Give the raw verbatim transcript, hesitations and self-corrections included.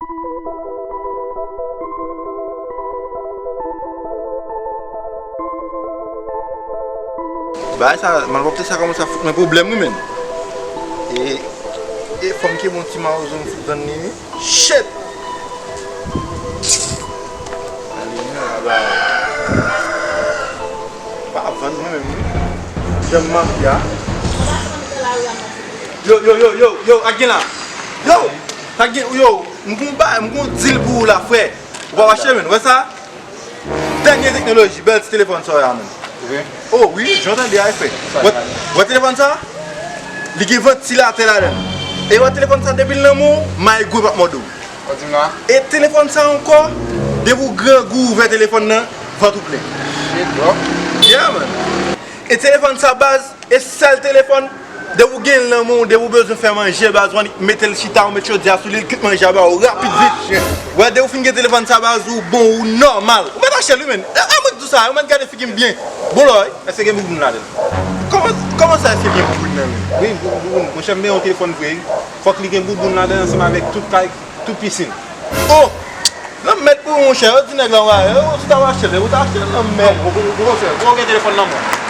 Bagay sa, malpwòpte sa kòmanse ap fout mwen pwoblèm wi menm. E, e fò m kenbe yon ti mawozo m fout vann li wi. Shit! Ale, men, aba. Pa vann mwen menm wi. Janm mafya. Yo, yo, yo, yo, yo, ak gen la. Yo, ak gen, yo, m gon ba, m gon deal pou ou la, frè. Ou pa mache, men, wè sa? Dènye teknoloji, bèl ti telefòn sa w ye a, men. Ou vre? Oh, wi, jan w tande a, frè. Sa wè, wè telefòn sa? Li gen vantilatè ladan l. E wè telefòn sa, depi l nan men w, may gwe p ap mòde w. Ou di m la? E telefòn sa ankò, depi w grangou ouvè telefòn nan, vant ou plen. Shit, bro. Yeah, man. E telefòn sa, baz, e sèl telefòn, depi w gen l nan men w, depi w bezwen fè manje, baz, w annik mete l chita, w met chodyè sou li, l kwit manje a ba w rapid vit. Wè, depi w fin gen telefòn sa, baz, ou bon, ou nòmal. Ou mèt achte l, wi, men. E, e, mwen k di w sa, ou mèt gade figi m byen. Bon lò, wi. Èske gen bouboun ladan l? Kòman, kòman sa, èske gen bouboun nan men? Wi, bou-, bouboun. Monchè, m gen yon telefòn vre, wi. Fòk li gen bouboun ladan l ansanm avèk tout kay, tout pisin. Oh! Lanmèd pou ou, monchè. Yo di nèg la, w a, yo, ou ta achte l, ou ta achte l lanmèd. Ou, ou, ou, ou, ou gen telefòn nan men w?